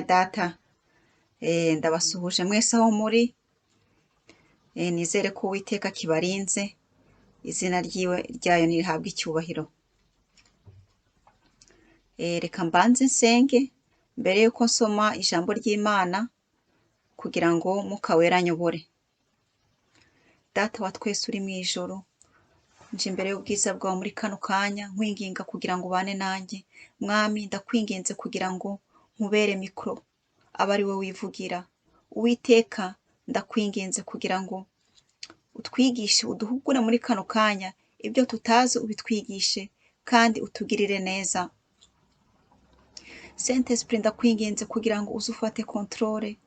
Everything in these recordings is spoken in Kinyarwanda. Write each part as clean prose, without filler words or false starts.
Data, ndabasuhuje mwese aho muri, nizere ko Uwiteka akibarinze, izina ryiwe ryayo nirihabwe icyubahiro. Reka mbanze nsenge mbere y'uko nsoma ijambo ry'Imana kugira ngo Mwuka Wera anyobore. Data wa twese uri mu ijuru, nje imbere y'ubwiza bwawe muri kano kanya nkwinginga kugira ngo ubane nanjye. Mwami, ndakwinginze kugira ngo nkubere mikoro, abe ari wowe wivugira. Uwiteka, ndakwinginze kugira ngo utwigishe, uduhugure muri kano kanya, ibyo tutazi ubitwigishe kandi utugirire neza. Saint Esprit, ndakwinginze kugira ngo uze ufate controle,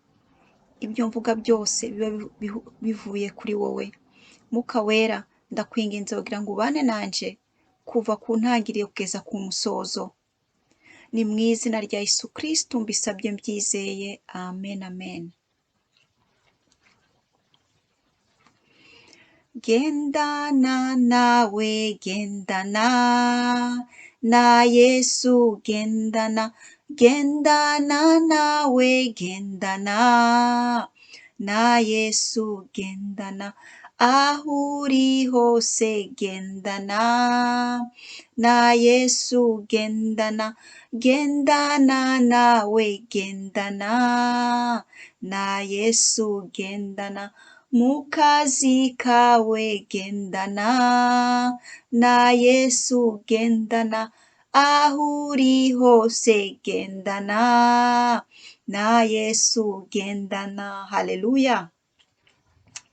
ibyo mvuga byose bibe bivuye kuri wowe. Mwuka Wera, ndakwinginze kugira ngo ubane nanje kuva ku ntangiriro kugeza ku musozo. Ni mu izina rya Yesu Kristo mbisabye mbyizeye, amen, amen. Gendana nawe, gendana na Yesu, gendana, gendana nawe, gendana na Yesu, gendana aho uri hose, gendana na Yesu, gendana, gendana nawe, gendana na Yesu, gendana mu kazi kawe, gendana na Yesu, gendana aho uri hose, gendana na Yesu, gendana. Haleluya,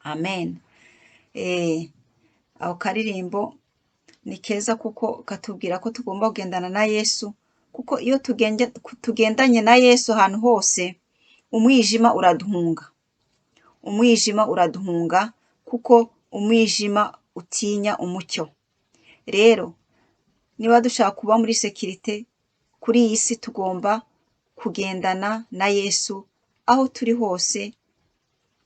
amen. Ako karirimbo ni keza kuko katubwira ko tugomba kugendana na Yesu, kuko iyo tugendanye na Yesu ahantu hose umwijima uraduhunga. Umwijima uraduhunga kuko umwijima utinya umucyo. Rero niba dushaka kuba muri sekirite kuri iyi si, tugomba kugendana na Yesu aho turi hose,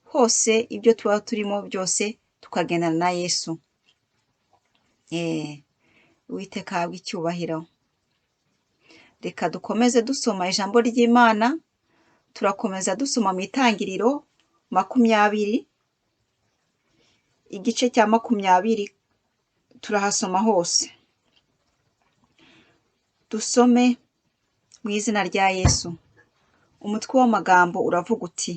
hose ibyo tuba turimo byose tukagendana na Yesu. Uwiteka ahabwe icyubahiro. Reka dukomeze dusoma ijambo ry'Imana, turakomeza dusoma mu Itangiriro 20, igice cya 20 turahasoma hose. Dusome mu izina rya Yesu. Umutwe w'amagambo uravuga uti: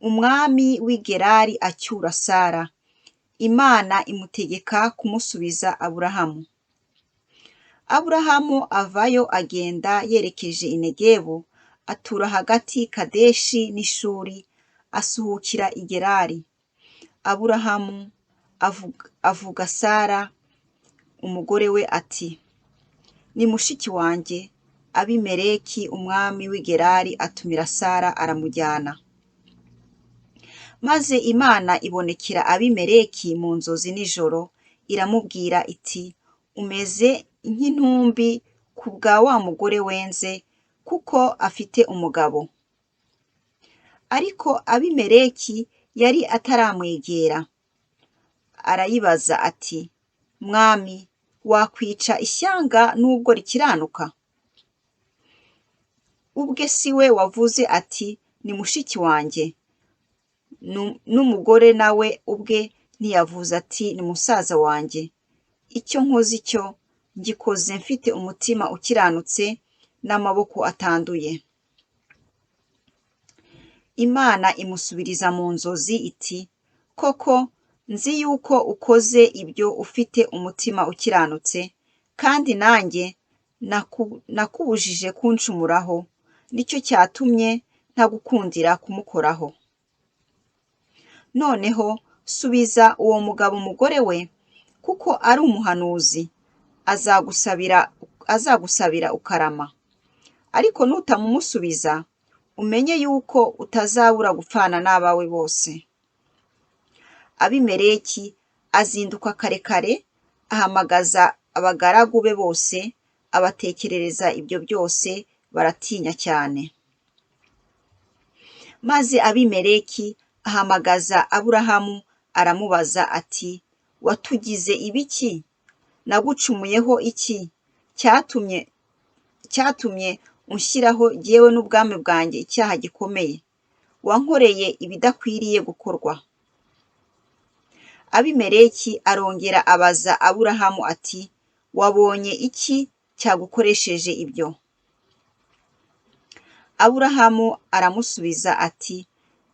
Umwami w'i Gerari acyura Sara, Imana imutegeka kumusubiza Aburahamu. Aburahamu avayo agenda yerekeje i Negebu, atura hagati Kadeshi n'Ishuri, asuhukira i Gerari. Aburahamu avuga Sara umugore we ati: Ni mushiki wanjye. Abimeleki umwami w'i Gerari atumira Sara aramujyana. Maze Imana ibonekera Abimeleki mu nzozi nijoro, iramubwira iti: Umeze nk'intumbi ku bwa wa mugore wenze, kuko afite umugabo. Ariko Abimeleki yari ataramwegera. Arayibaza ati: Mwami, wakwica ishyanga nubwo rikiranuka? Ubwe si we wavuze ati: Ni mushiki wanjye. N'umugore nawe ubwe ntiyavuze ati: Ni musaza wanjye. Icyo nkoze icyo ngikoze mfite umutima ukiranutse n'amaboko atanduye. Imana imusubiriza mu nzozi iti: Koko nzi yuko ukoze ibyo ufite umutima ukiranutse, kandi nanjye nakubujije kuncumuraho, nicyo cyatumye ntagukundira kumukoraho. Noneho subiza uwo mugabo umugore we, kuko ari umuhanuzi, azagusabira ukarama. Ariko nutamumusubiza, umenye yuko utazabura gupfana n'abawe bose. Abimeleki azinduka kare kare, ahamagaza abagaragu be bose, abatekerereza ibyo byose, baratinya cyane. Maze Abimeleki ahamagaza Aburahamu aramubaza ati: Watugize ibiki? Nagucumuyeho iki cyatumye unshyiraho jyewe n'ubwami bwanjye icyaha gikomeye, wankoreye ibidakwiriye gukorwa. Abimeleki arongera abaza Aburahamu ati, wabonye iki cyagukoresheje ibyo? Aburahamu aramusubiza ati,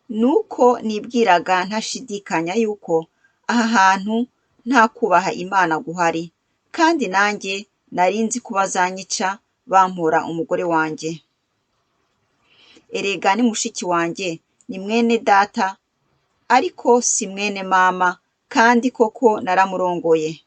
nuko nibwiraga ntashidikanya yuko aha hantu nta kubaha Imana guhari, kandi nanjye nari nzi ko bazanyica bampora umugore wanjye. Erega ni mushiki wanjye, ni mwene data, ariko si mwene mama, kandi koko naramurongoye.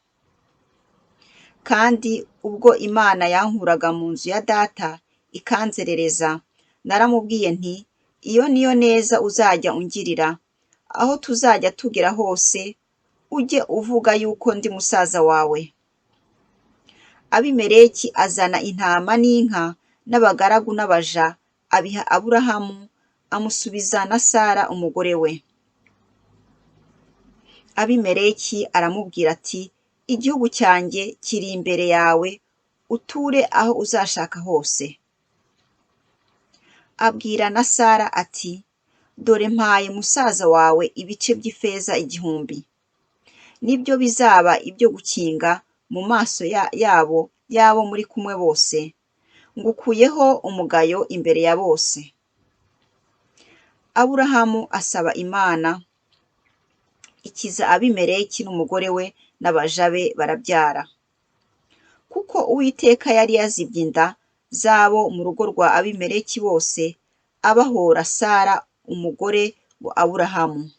Kandi ubwo Imana yankuraga mu nzu ya data ikanzerereza, naramubwiye nti, iyo niyo neza uzajya ungirira, aho tuzajya tugera hose, ujye uvuga yuko ndi musaza wawe. Abimeleki azana intama n'inka n'abagaragu n'abaja, abiha Aburahamu, amusubiza na Sara umugore we. Abimeleki aramubwira ati, igihugu cyanjye kiri imbere yawe, uture aho uzashaka hose. Abwira na Sara ati, dore mpaye musaza wawe ibice by'ifeza 1000, nibyo bizaba ibyo gukinga mu maso yabo y'abo muri kumwe bose, ngukuyeho umugayo imbere ya bose. Aburahamu asaba Imana, ikiza Abimeleki n'umugore we n'abaja be barabyara. Kuko Uwiteka yari yazibye inda z'abo mu rugo rwa Abimeleki bose, abahora Sara umugore wa Aburahamu.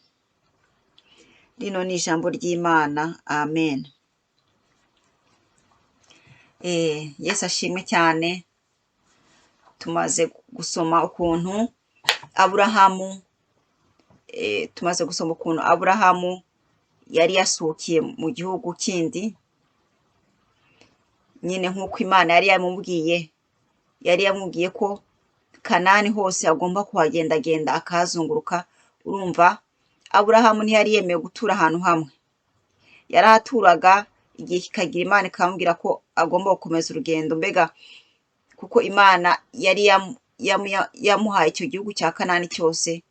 Rino ni ijambo ry'Imana. Amen. Yesu ashimwe cyane. Tumaze gusoma ukuntu Aburahamu, tumaze gusoma ukuntu Aburahamu yari yasukiye mu gihugu kindi, nyine nk'uko Imana yari yamubwiye, yari yamubwiye ko Kanani hose agomba kuhagendagenda akahazunguruka. Urumva Aburahamu ntiyari yemewe gutura ahantu hamwe, yarahaturaga igihe kikagira Imana ikamubwira ko agomba gukomeza urugendo, mbega kuko Imana yari yamuhaye icyo gihugu cya Kanani cyose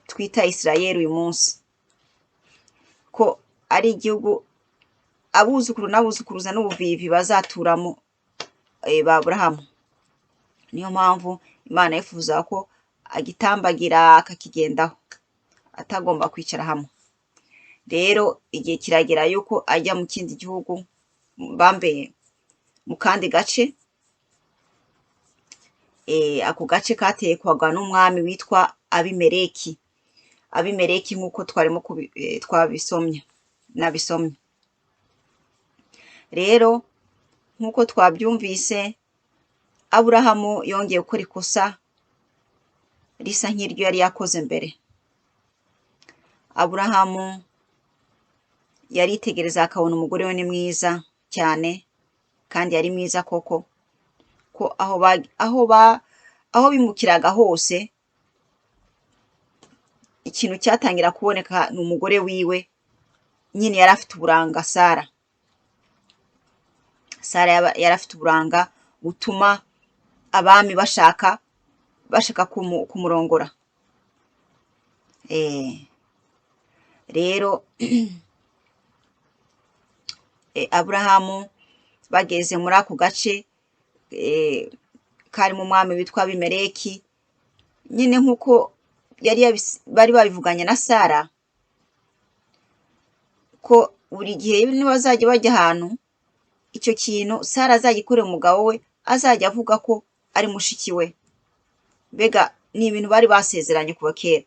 twita Isirayeli uyu munsi, ko ari igihugu abuzukuru n'abuzukuruza n'ubuvivi bazaturamo ba Aburahamu. Niyo mpamvu Imana yifuza ko agitambagira akakigendaho, atagomba kwicara hamwe. Rero igihe kiragera yuko ajya mu kindi gihugu, bambe mu kandi gace. Ako gace katekwaga n'umwami witwa Abimeleki. Abimeleki nk'uko twarimo twabisomye, nabisomye. Rero nk'uko twabyumvise, Aburahamu yongeye gukora ikosa risa nk'iryo yari yakoze mbere. Aburahamu yaritegereza akabona umugore we ni mwiza cyane, kandi yari mwiza koko, ko aho bimukiraga hose ikintu cyatangira kuboneka ni umugore wiwe. Nyine yari afite uburanga. Sara, Sara yari afite uburanga butuma abami bashaka kumurongora. Rero Aburahamu bageze muri ako gace karimo umwami witwa Abimeleki, nyine nk'uko bari babivuganye na Sara, ko buri gihe nibazajya bajya ahantu, icyo kintu Sara azagikorera umugabo we, azajya avuga ko ari mushiki we. Mbega ni ibintu bari basezeranye kuva kera,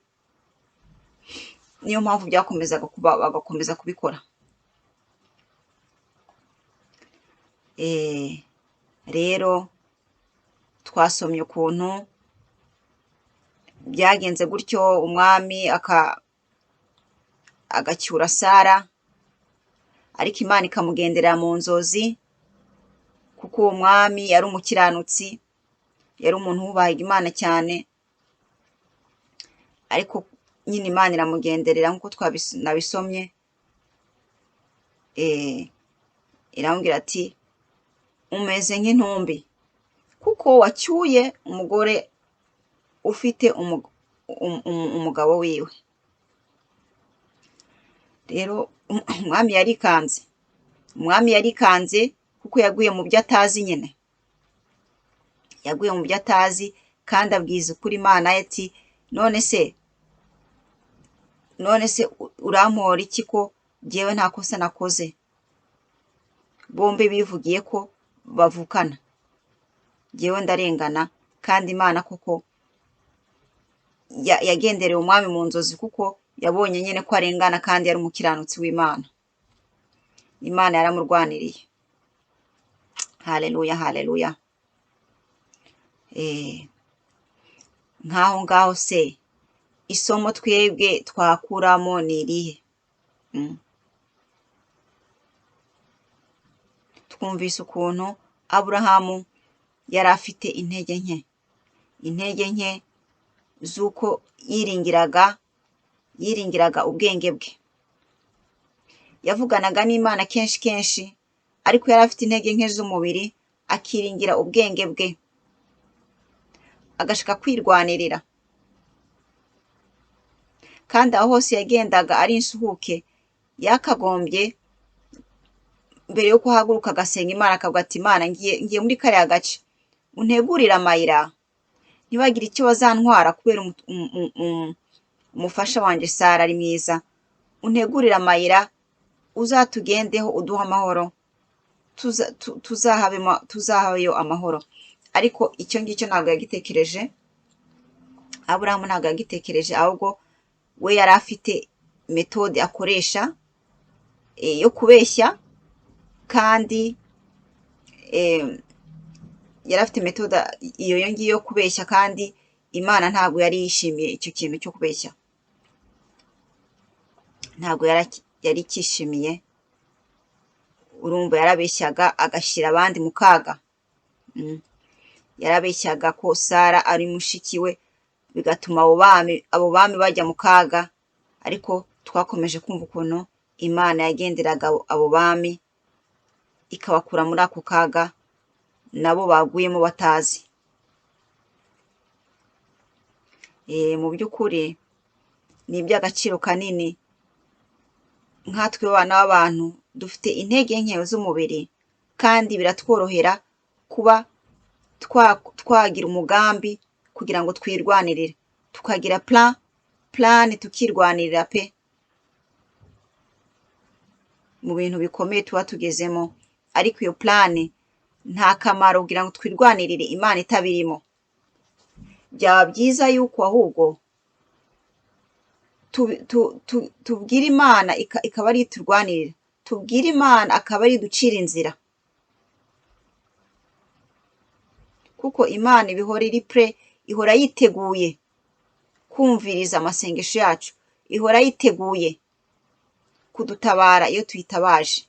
niyo mpamvu byakomezaga kuba, bagakomeza kubikora. Rero twasomye ukuntu byagenze gutyo, umwami agacyura Sara, ariko Imana ikamugendera mu nzozi, kuko uwo mwami yari umukiranutsi, yari umuntu wubahaga Imana cyane, ariko nyine Imana iramugenderera nk'uko nabisomye. Iramubwira ati umeze nk'intumbi, kuko Ko wacyuye umugore ufite umugabo wiwe. Rero umwami yarikanze, umwami yarikanze kuko yaguye mu byo atazi nyine, yaguye mu byo atazi, kandi abwiza ukuri Imana ye ati: None se urampora iki ko jyewe nta kosa nakoze? Bombi bivugiye ko bavukana, jyewe ndarengana." Kandi Imana koko yagendereye umwami mu nzozi, kuko yabonye nyine ko arengana kandi yari umukiranutsi w'Imana. Imana yaramurwaniriye. Haleluya, haleluya! Nk'aho ngaho se isomo twebwe twakuramo ni irihe? Twumvise ukuntu Aburahamu yari afite intege nke, intege nke z'uko yiringiraga ubwenge bwe. Yavuganaga n'Imana kenshi kenshi, ariko yari afite intege nke z'umubiri, akiringira ubwenge bwe, agashaka kwirwanirira. Kandi aho hose yagendaga ari insuhuke, yakagombye mbere yo kuhaguruka agasenga Imana, akavuga ati: "Imana, ngiye muri kariya gace, untegurire amayira, ntibagire icyo bazantwara kubera umufasha wanjye Sara ari mwiza. Untegurire amayira, uzatugendeho, uduhe amahoro, tuzahabeyo amahoro." Ariko icyo ngicyo ntabwo yagitekereje Aburahamu, ntabwo yagitekereje. Ahubwo we yari afite méthode akoresha yo kubeshya, kandi yari afite méthode iyo ngiyo yo kubeshya, kandi Imana ntabwo yari yishimiye icyo kintu cyo kubeshya, ntabwo yari icyishimiye. Urumva, yarabeshyaga agashyira abandi mu kaga. Yarabeshyaga ko Sara ari mushiki we, bigatuma abo bami bajya mu kaga. Ariko twakomeje kumva ukuntu Imana yagenderaga abo bami, ikabakura muri ako kaga nabo baguyemo batazi. Mu by'ukuri ni iby'agaciro kanini. Nkatwe abana b'abantu dufite intege nke z'umubiri, kandi biratworohera kuba twagira umugambi kugira ngo twirwanirire, tukagira plan, tukirwanirira pe mu bintu bikomeye tuba tugezemo. Ariko iyo plan nta kamaro kugira ngo twirwanirire Imana itabirimo. Byaba byiza yuko ahubwo tubwira Imana, ikaba ariyo iturwanirira, tubwire Imana akaba ariyo iducira inzira, kuko Imana ibihora iri prêt, ihora yiteguye kumviriza amasengesho yacu, ihora yiteguye kudutabara iyo tuyitabaje.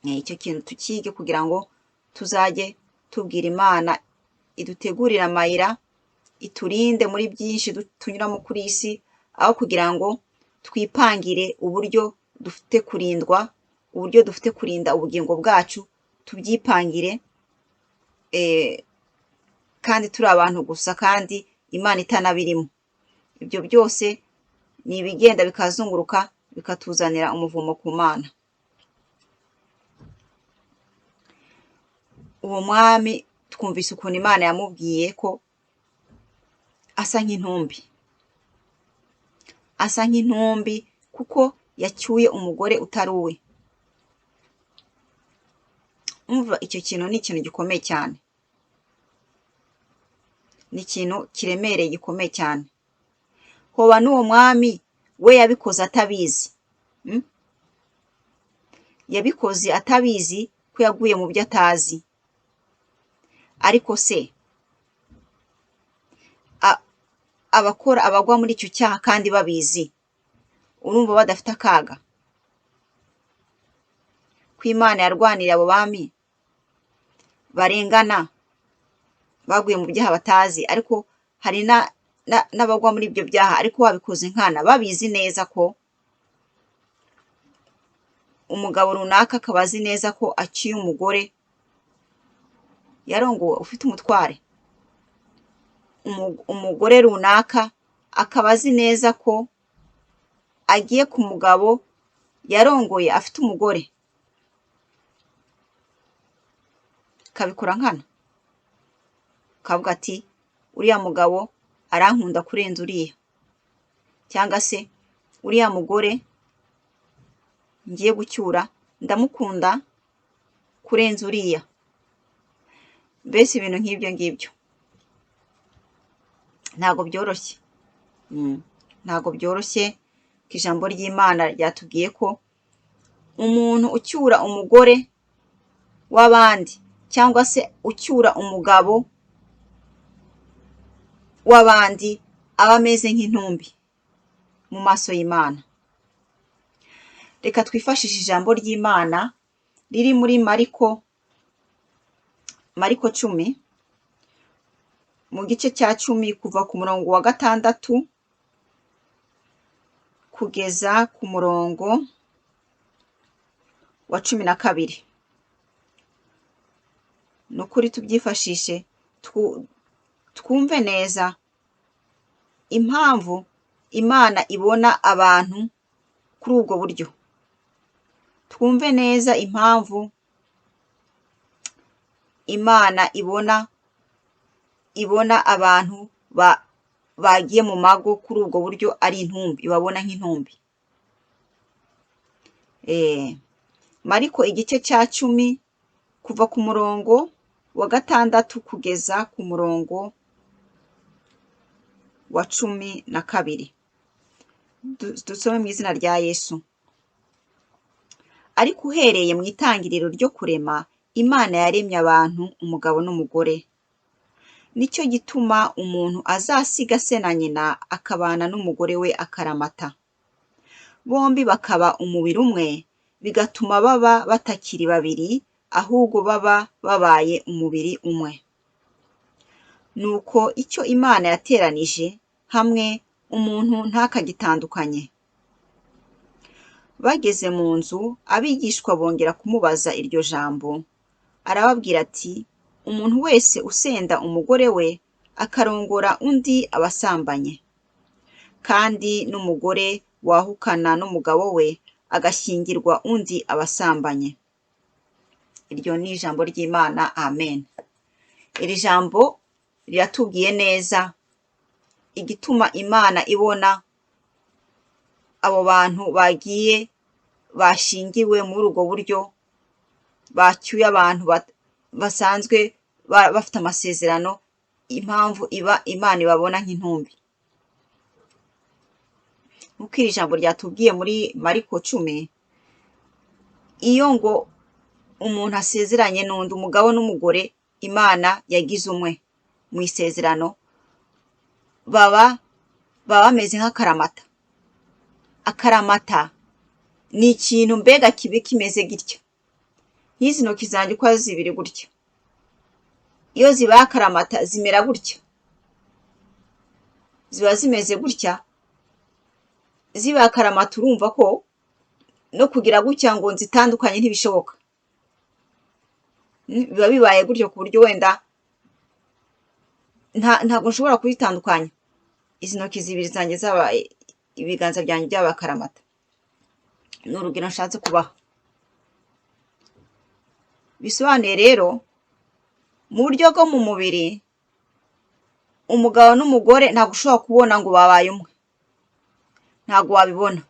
Icyo kintu tukige kugira ngo tuzajye tubwira Imana idutegurire amayira, iturinde muri byinshi tunyuramo kuri iyi si, aho kugira ngo twipangire uburyo dufite kurindwa, uburyo dufite kurinda ubugingo bwacu, tubyipangire kandi turi abantu gusa, kandi Imana itanabirimo. Ibyo byose ni ibigenda bikazunguruka, bikatuzanira umuvumo ku Mana. Uwo mwami twumvise ukuntu Imana yamubwiye ko asa nk'intumbi, asa nk'intumbi kuko yacyuye umugore utari uwe. Umva, icyo kintu ni ikintu gikomeye cyane, ni ikintu kiremereye gikomeye cyane. Hoba n'uwo mwami we yabikoze atabizi, Yabikoze atabizi ko yaguye mu byo atazi. Ariko se abakora, abagwa muri icyo cyaha kandi babizi, urumva badafite akaga? Ko Imana yarwaniriye abo bami barengana baguye mu byaha batazi, ariko hari n'abagwa muri ibyo byaha ariko babikoze nkana, babizi neza ko umugabo runaka akaba azi neza ko acyuye umugore. Yarongowe ufite umutware, umugore runaka akaba azi neza ko agiye ku mugabo yarongoye afite umugore, akabikora nkana, akavuga ati uriya mugabo arankunda kurenza uriya, cyangwa se uriya mugore ngiye gucyura ndamukunda kurenza uriya, mbese ibintu nk'ibyo ngibyo. Ntabwo byoroshye, ntabwo byoroshye. Ijambo ry'Imana ryatubwiye ko umuntu ucyura umugore w'abandi cyangwa se ucyura umugabo w'abandi aba ameze nk'intumbi mu maso y'Imana. Reka twifashishe ijambo ry'Imana riri muri Mariko 10, mu gice cya 10, kuva ku murongo wa 6 kugeza ku murongo wa 12. Ni ukuri tubyifashishe twumve neza impamvu Imana ibona abantu kuri ubwo buryo, twumve neza impamvu Imana ibona abantu bagiye mu mago kuri ubwo buryo ari intumbi, ibabona nk'intumbi. Mariko igice cya 10, kuva ku murongo wa 6 kugeza ku murongo wa 12. Dusome mu izina rya Yesu. Ariko uhereye mu itangiriro ryo kurema, Imana yaremye abantu umugabo n'umugore. Nicyo gituma umuntu azasiga se na nyina akabana n'umugore we akaramata, bombi bakaba umubiri umwe, bigatuma baba batakiri babiri, ahubwo baba babaye umubiri umwe. Nuko icyo Imana yateranije hamwe umuntu ntakagitandukanye. Bageze mu nzu, abigishwa bongera kumubaza iryo jambo. Arababwira ati umuntu wese usenda umugore we akarongora undi aba asambanye, kandi n'umugore wahukana n'umugabo we agashyingirwa undi aba asambanye. Iryo ni ijambo ry'Imana, amen. Iri jambo riratubwiye neza igituma Imana ibona abo bantu bagiye bashingiwe muri ubwo buryo, bacyuye abantu basanzwe bafite amasezerano, impamvu iba Imana ibabona nk'intumbi. Nk'uko iri jambo ryatubwiye muri Mariko 10, iyo ngo umuntu asezeranye n'undi, umugabo n'umugore Imana yagize umwe mu isezerano, baba bameze nk'akaramata. Akaramata ni ikintu mbega kibi kimeze gitya, nk'izi ntoki zanjye uko ari zibiri gutya, iyo zibaye akaramata zimera gutya, ziba zimeze gutya. Zibaye akaramata urumva ko no kugira gutya ngo nzitandukanye ntibishoboka, biba bibaye gutyo ku buryo wenda ntabwo nshobora kubitandukanya. Izi ntoki zibiri zanjye zabaye, ibiganza byanjye byabaye akaramata. Ni urugero nshatse kubaha. Bisobanuye rero mu buryo bwo mu mubiri, umugabo n'umugore ntabwo ushobora kubona ngo babaye umwe, ntabwo wabibona.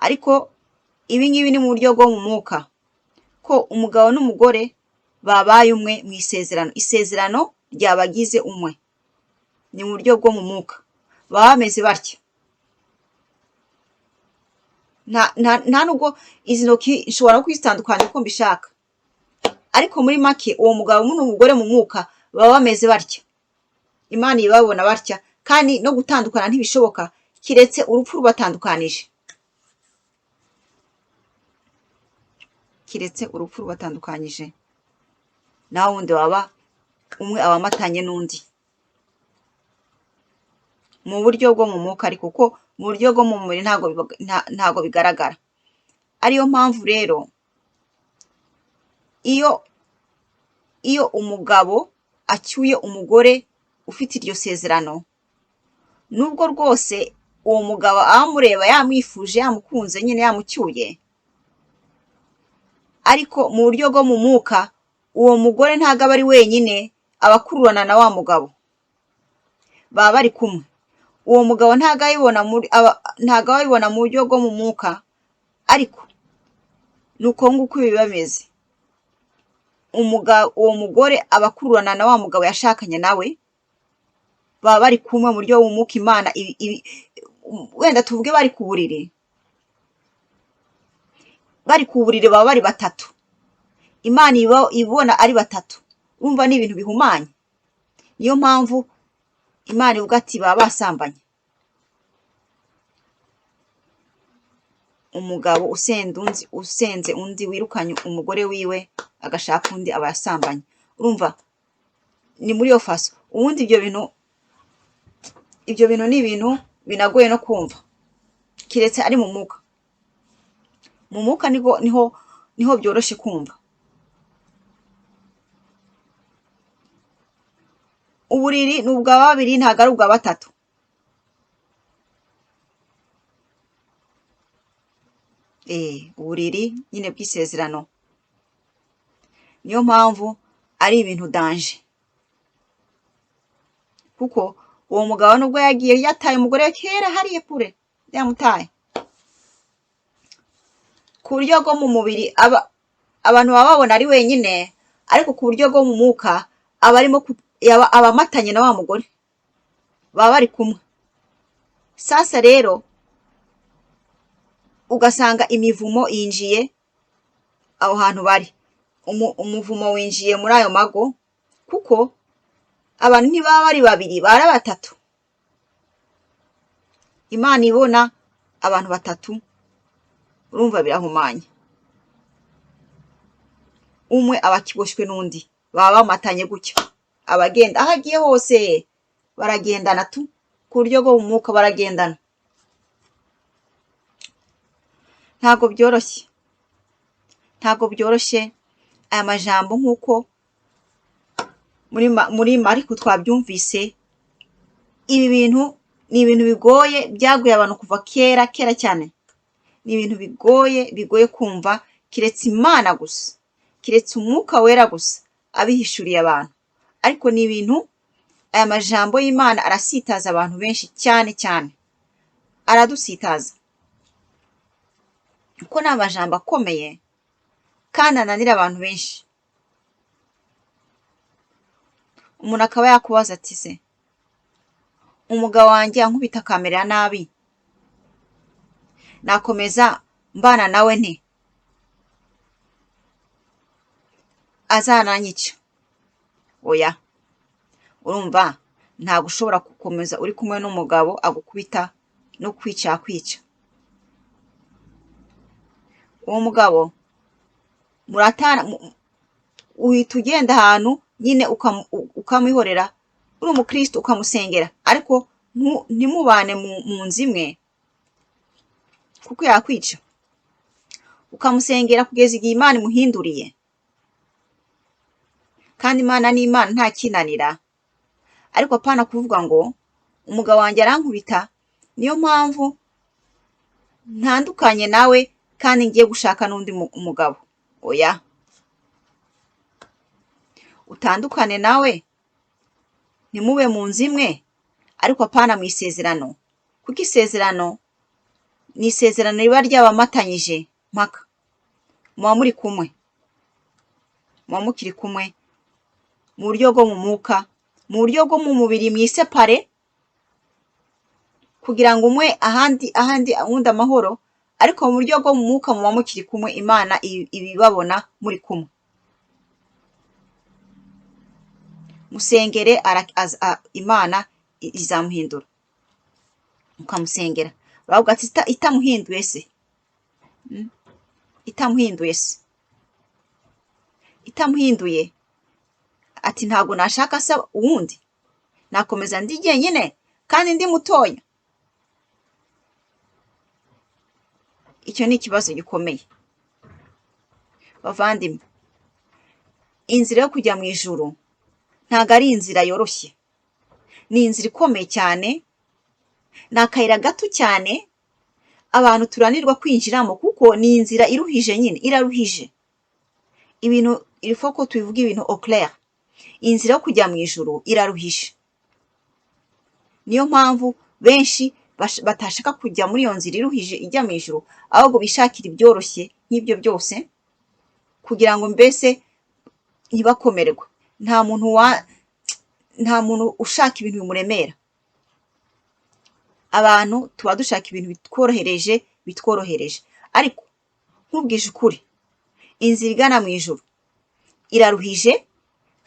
Ariko ibi ngibi ni mu buryo bwo mu mwuka, ko umugabo n'umugore babaye umwe mu isezerano, isezerano ryabagize umwe. Ni mu buryo bwo mu mwuka, baba bameze batya. Nta nubwo izi ntoki nshobora no kuzitandukanya uko mbishaka, ariko muri make uwo mugabo n'umugore mu mwuka baba bameze batya. Imana ibabona batya, kandi no gutandukana ntibishoboka kiretse urupfu rubatandukanije, kiretse urupfu rubatandukanyije. Naho wundi waba umwe aba amatanye n'undi mu buryo bwo mu mwuka, ariko kuko mu buryo bwo mu mubiri ntabwo bigaragara. Ariyo mpamvu rero iyo Iyo umugabo acyuye umugore ufite iryo sezerano, nubwo rwose uwo mugabo amureba yamwifuje, yamukunze nyine, yamucyuye, ariko mu buryo bwo mu mwuka uwo mugore ntabwo aba ari wenyine, aba akururana na wa mugabo, baba bari kumwe. Uwo mugabo ntabwo abibona mu buryo bwo mu mwuka, ariko ni uko nguko biba bimeze. Uwo mugore aba akururana na wa mugabo yashakanye nawe, baba bari kumwe mu buryo bw'umwuka. Imana wenda tuvuge bari ku buriri, bari ku buriri baba bari batatu, Imana ibona ari batatu. Urumva ni ibintu bihumanye. Niyo mpamvu Imana ivuga ati baba basambanye. Umugabo usenze undi, wirukanye umugore wiwe agashaka undi, aba yasambanye. Urumva ni muri iyo faso. Ubundi ibyo bintu ni ibintu binagoye no kumva, keretse ari mu mwuka. Mu mwuka niho byoroshye kumva. Uburiri ni ubwa babiri, ntabwo ari ubwa batatu. Uburiri nyine bw'isezerano. Niyo mpamvu ari ibintu danje, kuko uwo mugabo nubwo yagiye yataye umugore kera hariya kure, yamutaye ku buryo bwo mu mubiri, abantu baba babona ari wenyine, ariko ku buryo bwo mu mwuka aba arimo aba amatanye na wa mugore, baba bari kumwe. Sasa rero ugasanga imivumo yinjiye aho hantu bari, umuvumo winjiye muri ayo mago, kuko abantu ntibaba bari babiri, bari batatu. Imana ibona abantu batatu, urumva birahumanye. Umwe aba akiboshywe n'undi, baba bamatanye gutya, abagenda aho agiye hose baragendana tu, ku buryo bwo mu mwuka baragendana. Ntabwo byoroshye, ntabwo byoroshye. Aya majambo nk'uko muri Mariko twabyumvise, ibi bintu ni ibintu bigoye, byaguye abantu kuva kera kera cyane. Ni ibintu bigoye, bigoye kumva, keretse Imana gusa, keretse Umwuka Wera gusa abihishuriye abantu. Ariko ni ibintu, aya majambo y'Imana arasitaza abantu benshi cyane cyane, aradusitaza, kuko ni amajambo akomeye kandi ananira abantu benshi. Umuntu akaba yakubaza ati se umugabo wanjye ankubita akamerera nabi, nakomeza mbana nawe nte? Azananyica? Oya. Urumva ntabwo ushobora gukomeza uri kumwe n'umugabo agukubita no kwica kwica. Uwo mugabo muratana, uhita ugenda ahantu nyine ukamwihorera, uri umukristo ukamusengera, ariko ntimubane mu nzu imwe kuko yakwica. Ukamusengera kugeza igihe Imana imuhinduriye. Kandi Imana ni Imana, nta kinanira. Ariko apana kuvuga ngo umugabo wanjye arankubita, niyo mpamvu ntandukanye nawe kandi ngiye gushaka n'undi mugabo. Oya, utandukane nawe, ntimube mu nzu imwe, ariko apana mu isezerano, kuko isezerano ni isezerano riba ryabamatanyije mpaka muba muri kumwe, muba mukiri kumwe mu buryo bwo mu mwuka, mu buryo bwo mu mubiri, mwisepare kugira ngo umwe ahandi ahandi uwundi amahoro, ariko mu buryo bwo mu mwuka muba mukiri kumwe, Imana ibibabona muri kumwe. Musengere, Imana izamuhindura. Ukamusengera, uravuga ati itamuhinduye se? Itamuhinduye se? Itamuhinduye ati ntabwo nashaka se uwundi, nakomeza ndi jyenyine kandi ndi mutoya. Icyo ni ikibazo gikomeye bavandimwe. Inzira yo kujya mu ijuru ntabwo ari inzira yoroshye, ni inzira ikomeye cyane, ni akayira gato cyane abantu turanirwa kwinjiramo, kuko ni inzira iruhije nyine, iraruhije. Ibintu il faut ko tubivuga ibintu au clair. Inzira yo kujya mu ijuru iraruhije, niyo mpamvu benshi batashaka kujya muri iyo nzira iruhije ijya mu ijuru, ahubwo bishakira ibyoroshye nk'ibyo byose, kugira ngo mbese ntibakomerwe. Nta muntu ushaka ibintu bimuremera. Abantu tuba dushaka ibintu bitworohereje, ariko nkubwije ukuri, inzira igana mu ijuru iraruhije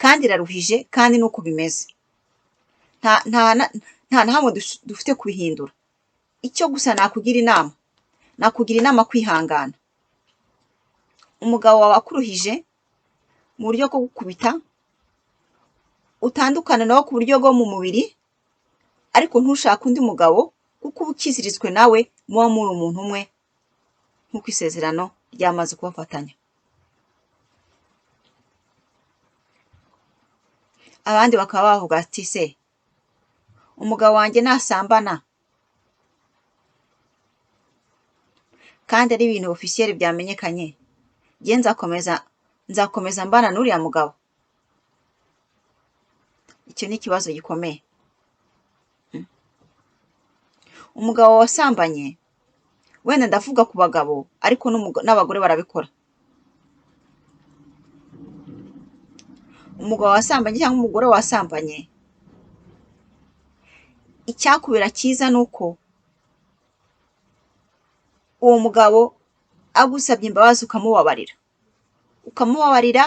kandi iraruhije, kandi nuko bimeze. Nta na hamwe dufite kubihindura. Icyo gusa nakugira inama kwihangana. Umugabo wawe akuruhije mu buryo bwo gukubita, utandukana nawe ku buryo bwo mu mubiri, ariko ntushake undi mugabo, kuko uba ukiziritswe nawe, muba muri umuntu umwe nk'uko isezerano ryamaze kubafatanya. Abandi bakaba bavuga ati: "Se umugabo wanjye nasambana kandi ari ibintu officiel byamenyekanye, njye nzakomeza mbana n'uriya mugabo?" Icyo ni ikibazo gikomeye. Umugabo wasambanye, wenda ndavuga ku bagabo, ariko n'abagore barabikora. Umugabo wasambanye cyangwa umugore wasambanye, icyakubera cyiza ni uko uwo mugabo agusabye imbabazi ukamubabarira, ukamubabarira.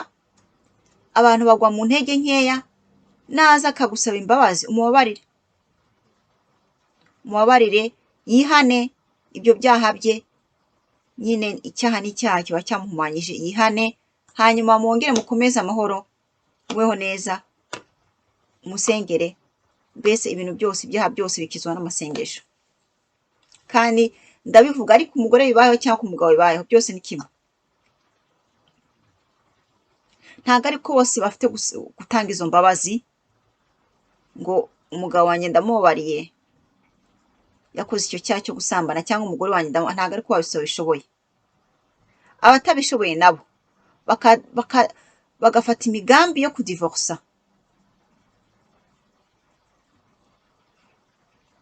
Abantu bagwa mu ntege nkeya, naza akagusaba imbabazi umubabarire, umubabarire, yihane ibyo byaha bye nyine. Icyaha n'icyaha kiba cyamuhumanyije, yihane, hanyuma mwongere mukomeze amahoro, mubeho neza, musengere. Mbese ibintu byose, ibyaha byose bikizwa n'amasengesho. Kandi ndabivuga, ariko umugore bibayeho cyangwa umugabo bibayeho, byose ni kimwe. Ntabwo ariko bose bafite gutanga izo mbabazi ngo umugabo wanjye ndamubabariye yakoze icyo cyaha cyo gusambana, cyangwa umugore wanjye, ntabwo ariko babishoboye. Abatabishoboye nabo bagafata imigambi yo kudivorsa.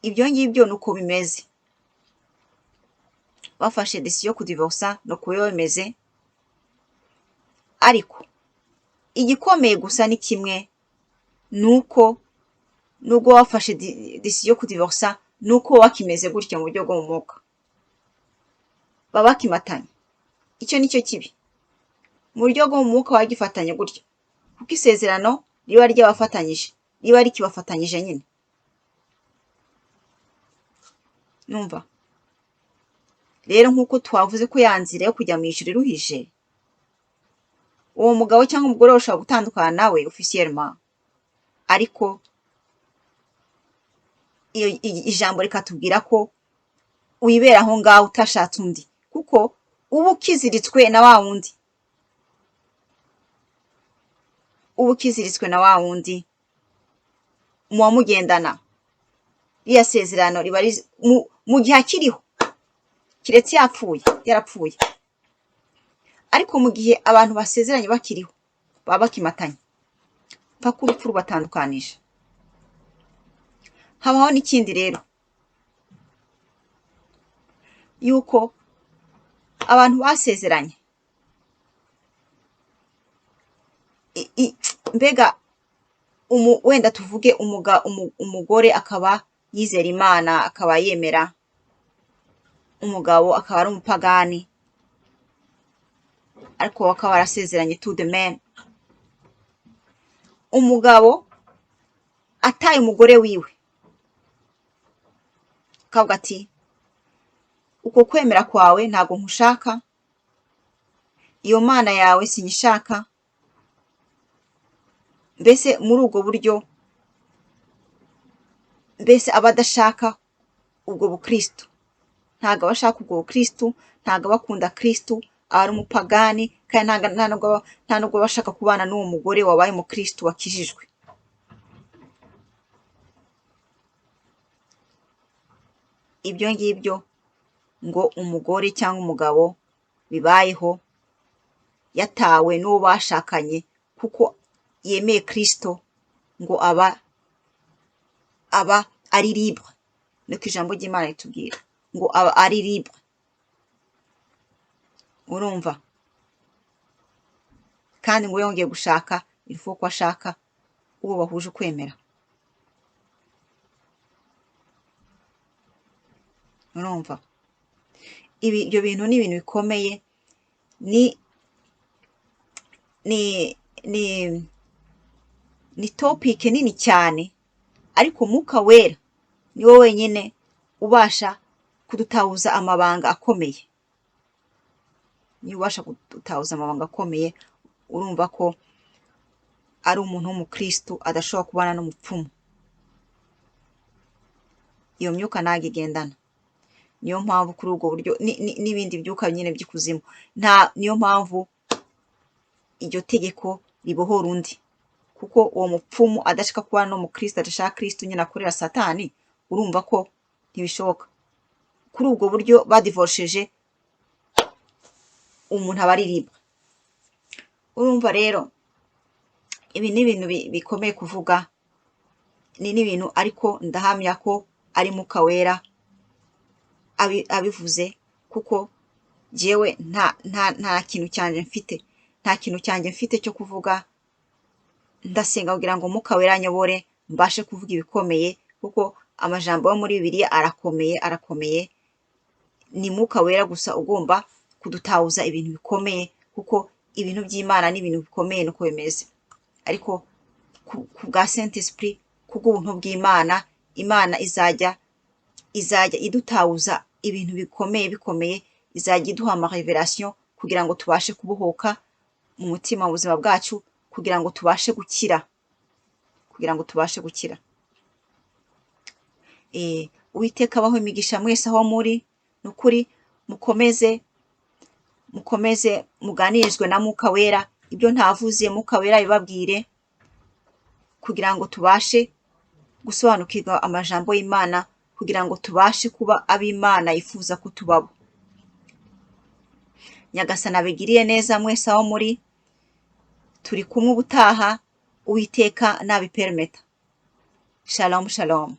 Ibyo ngibyo ni uko bimeze. Bafashe décision yo kudivorsa, ni uko biba bimeze. Ariko igikomeye gusa ni kimwe, ni uko nubwo wafashe décision yo kudivorsa, ni uko bakimeze gutya mu buryo bwo mu mwuka, baba bakimatanye. Icyo ni cyo kibi. Mu buryo bwo mu mwuka bagifatanye gutya, kuko isezerano riba ryabafatanyije, riba rikibafatanyije nyine. Numva rero nk'uko twavuze ko ya nzira yo kujya mu ijuru iruhije, uwo mugabo cyangwa umugore ushobora gutandukana nawe officiellement, ariko iyo ijambo rikatubwira ko wibera aho ngaho utashatse undi, kuko uba ukiziritswe na wa wundi, uba ukiziritswe na wa wundi muba mugendana. Ririya sezerano riba mu gihe akiriho, keretse yapfuye, yarapfuye. Ariko mu gihe abantu basezeranye bakiriho, baba bakimatanye mpaka urupfu rubatandukanije. Habaho n'ikindi rero, yuko abantu basezeranye mbega wenda tuvuge umugore akaba yizera Imana, akaba yemera, umugabo akaba ari umupagani, ariko bakaba barasezeranye to the man. Umugabo ataye umugore wiwe, akavuga ati: "Uko kwemera kwawe ntabwo nkushaka, iyo mana yawe sinyishaka." Mbese muri ubwo buryo, mbese aba adashaka ubwo bukristo, ntabwo aba ashaka ubwo bukristo, ntabwo aba akunda Kristo, Aba ari umupagani, kandi nta nubwo aba ashaka kubana n'uwo mugore wabaye umukristo wakijijwe. Ibyo ngibyo ngo umugore cyangwa umugabo bibayeho yatawe n'uwo bashakanye kuko yemeye Kristo, ngo aba ari libre. Niko ijambo ry'Imana ritubwira ngo aba ari libre. Urumva? Kandi ngo yongeye gushaka, il faut ko ashaka uwo bahuje ukwemera. Urumva? Ibyo bintu ni ibintu bikomeye, ni topic nini cyane, ariko Mwuka Wera niwe wenyine ubasha kudutahuza amabanga akomeye. Niwe ubasha kudutahuza amabanga akomeye. Urumva ko ari umuntu w'umukristo adashobora kubana n'umupfumu. Iyo myuka ntabwo igendana. Niyo mpamvu kuri ubwo buryo n'ibindi byuka nyine by'ikuzimu, niyo mpamvu iryo tegeko ribohora undi, kuko uwo mupfumu adashaka kubana n'umukristo, adashaka Kristo nyine akorera Satani, urumva ko ntibishoboka. Kuri ubwo buryo badivorosheje umuntu aba ari libre. Urumva rero ibi ni ibintu bikomeye kuvuga, ni n'ibintu, ariko ndahamya ko ari Mwuka Wera abivuze, kuko jewe nta kintu cyanjye mfite, nta kintu cyanjye mfite cyo kuvuga. Ndasenga kugira ngo Mwuka Wera anyobore mbashe kuvuga ibikomeye, kuko amajambo yo muri Bibiliya arakomeye, arakomeye. Ni Mwuka Wera gusa ugomba kudutahuza ibintu bikomeye, kuko ibintu by'Imana ni ibintu bikomeye, nuko bimeze. Ariko ku bwa Saint Esprit, kubw'ubuntu bw'Imana, Imana izajya idutahuza ibintu bikomeye bikomeye, izajya iduha ama revelation kugira ngo tubashe kubohoka mu mutima, mu buzima bwacu, kugira ngo tubashe gukira, kugira ngo tubashe gukira. Uwiteka abahe imigisha mwese aho muri, ni ukuri mukomeze muganirizwe na Mwuka Wera, ibyo ntavuze Mwuka Wera bibabwire, kugira ngo tubashe gusobanukirwa amajambo y'Imana, kugira ngo tubashe kuba ab'Imana yifuza ko tubabo. Nyagasani abigiriye neza mwese aho muri, turi kumwe ubutaha, Uwiteka nabipermeta. Shalom, shalom.